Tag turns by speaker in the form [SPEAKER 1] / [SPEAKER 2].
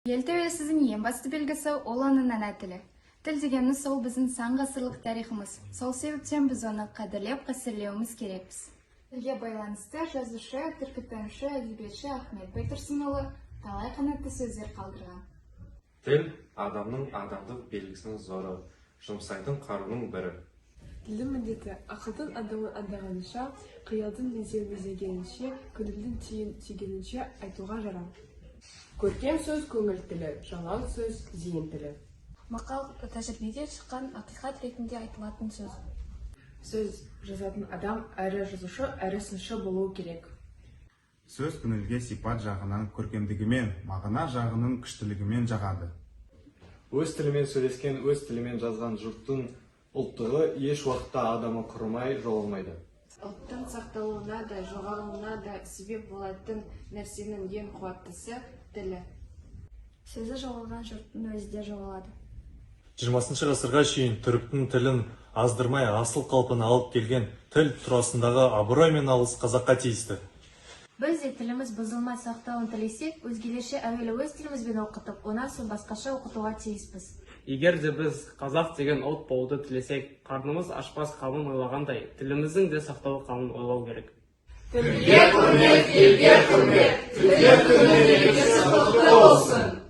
[SPEAKER 1] Ел тәуелсіздігінің ең басты белгісі ол оның ана тілі. Тіл дегеніміз ол біздің сан ғасырлық тарихымыз. Сол себептен біз оны қадірлеп, қастерлеуіміз керекпіз. Тілге байланысты жазушы, түркітанушы, әдебиетші Ахмет Байтұрсынұлы талай қанатты сөздер қалдырған.
[SPEAKER 2] Тіл адамның адамдық белгісінің зоры, жұмсайтын қаруының бірі.
[SPEAKER 3] Тілдің міндеті ақылдың андауын андағанынша, қиялдың меңзеуін меңзегенінше, көңілдің түйін түйгенінше айтуға жарау.
[SPEAKER 4] Көркем сөз – көңіл тілі, жалаң сөз – зейін тілі.
[SPEAKER 5] Мақал – тәжірибеден шыққан ақиқат ретінде айтылатын сөз.
[SPEAKER 3] Сөз жазатын адам әрі жазушы, әрі сыншы болуы керек.
[SPEAKER 6] Сөз көңілге сипат жағынан көркемдігімен, мағына жағының күштілігімен жағады.
[SPEAKER 7] Өз тілімен сөйлескен, өз тілімен жазған жұрттың ұлттығы еш уақытта адамы құрымай, жоғалмайды.
[SPEAKER 8] Ұлттың сақталуына да, жоғалуына да себеп болатын нәрсенің ең қуаттысы – тілі.
[SPEAKER 9] Сөзі жоғалған жұрттың өзі де жоғалады.
[SPEAKER 10] 20-ғасырға шейін түріктің тілін аздырмай, асыл қалпына алып келген тіл турасындағы абырой мен алғыс қазаққа тиісті.
[SPEAKER 5] Біз де тіліміз бұзылмай сақталуын тілесек, өзгелерше әуелі өз тілімізбен оқытып, онан соң басқаша оқытуға тиіспіз.
[SPEAKER 11] Егер де біз қазақ деген ұлт болуды тілесек, қарнымыз ашпас қамын ойлағандай, тіліміздің де сақталу қамын ойлау керек.
[SPEAKER 12] Тілге құрмет, елге құрмет! Тілдер күні мерекесі құтты болсын!